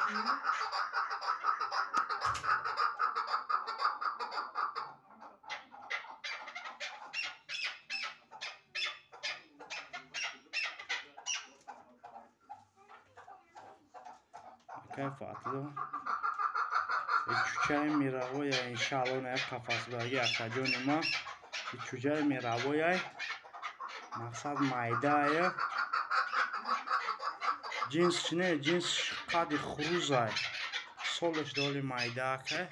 Акай Фатло, чучаи мировоя, иншаалло, на қафасбаги акаҷони ма чуҷаи мировояй. Мақсад, майдая, ҷинс не, ҷинс қади хурузай. Солаш доли майда, акай,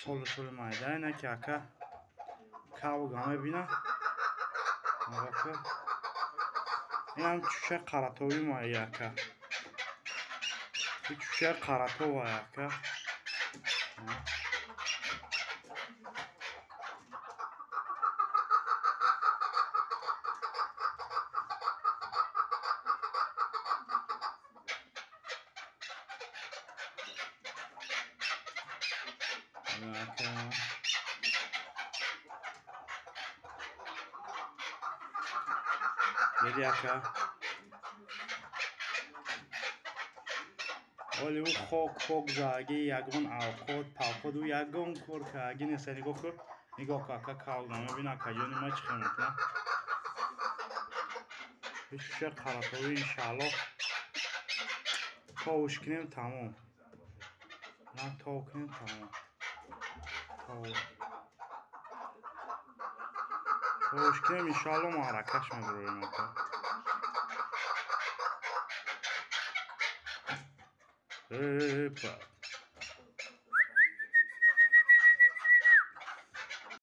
солаш оли майда. Ина ки ака кавга мебина. Инам чучаи қаратоби мая, ака, чучаи қаратобай, ака. Деди, ака, оли ӯ хок хок зааги, ягон авқот павқот ӯ ягон кор кааги неста. Нигоҳ кун, нигоҳ кун, ака, кавга мебина. Акаҷони ма чӣ хел мекунад шуша қаратобӣ. Иншаалло, товуш кунем, тамом. На, тов кунем, тамом. Товуш кунем, иншаалло, маъракаш мебурем, ака. Эпа.